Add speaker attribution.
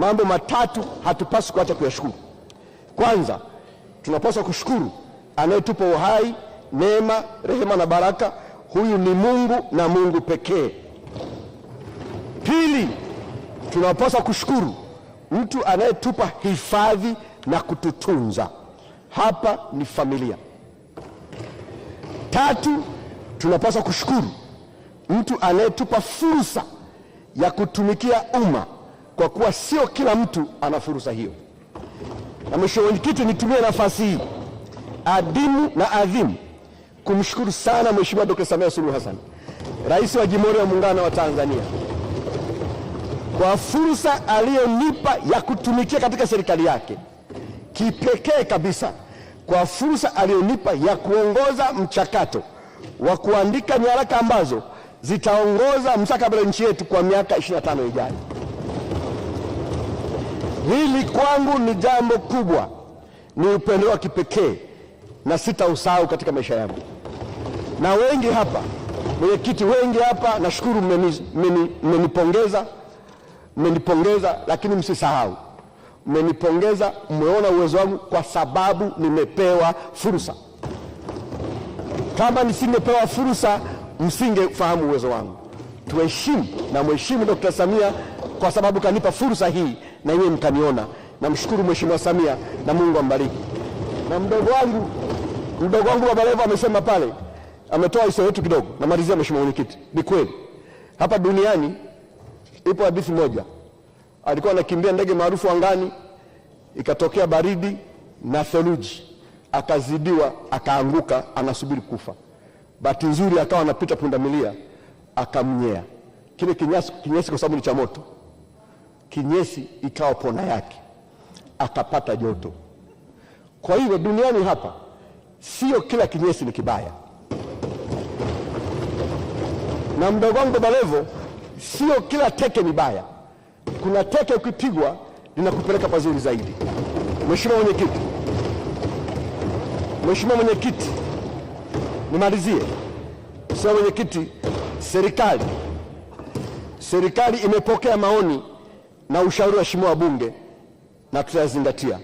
Speaker 1: Mambo matatu hatupaswi kuacha kuyashukuru. Kwanza, tunapaswa kushukuru anayetupa uhai, neema, rehema na baraka. Huyu ni Mungu na Mungu pekee. Pili, tunapaswa kushukuru mtu anayetupa hifadhi na kututunza. Hapa ni familia. Tatu, tunapaswa kushukuru mtu anayetupa fursa ya kutumikia umma, kwa kuwa sio kila mtu ana fursa hiyo. Na Mheshimiwa Mwenyekiti, nitumie nafasi hii adimu na adhimu kumshukuru sana Mheshimiwa Dr. Samia Suluhu Hassan, Rais wa Jamhuri ya Muungano wa Tanzania, kwa fursa aliyonipa ya kutumikia katika serikali yake. Kipekee kabisa kwa fursa aliyonipa ya kuongoza mchakato wa kuandika nyaraka ambazo zitaongoza mustakabali wa nchi yetu kwa miaka 25 ijayo. Hili kwangu ni jambo kubwa, ni upendo wa kipekee na sitausahau katika maisha yangu. Na wengi hapa, mwenyekiti, wengi hapa nashukuru mmenipongeza, lakini msisahau mmenipongeza, mmeona uwezo wangu kwa sababu nimepewa fursa. Kama nisingepewa fursa, msingefahamu uwezo wangu. Tuheshimu na mheshimu Dr. Samia kwa sababu kanipa fursa hii na yeye mkaniona. Namshukuru Mheshimiwa Samia na Mungu ambariki. Na mdogo wangu Baba Levo amesema pale, ametoa historia yetu kidogo. Namalizia Mheshimiwa Mwenyekiti. Ni kweli. Hapa duniani ipo hadithi moja. Alikuwa anakimbia ndege maarufu angani, ikatokea baridi na theluji, akazidiwa, akaanguka, anasubiri kufa. Bahati nzuri akawa anapita pundamilia, akamnyea kile kinyesi kwa sababu ni cha moto. Kinyesi ikawa pona yake, akapata joto. Kwa hiyo duniani hapa sio kila kinyesi ni kibaya. Na mdogo wangu Baba Levo, sio kila teke ni baya. Kuna teke ukipigwa linakupeleka pazuri zaidi. Mheshimiwa Mwenyekiti, nimalizie. Mheshimiwa Mwenyekiti, serikali imepokea maoni na ushauri wa waheshimiwa wabunge na tutayazingatia.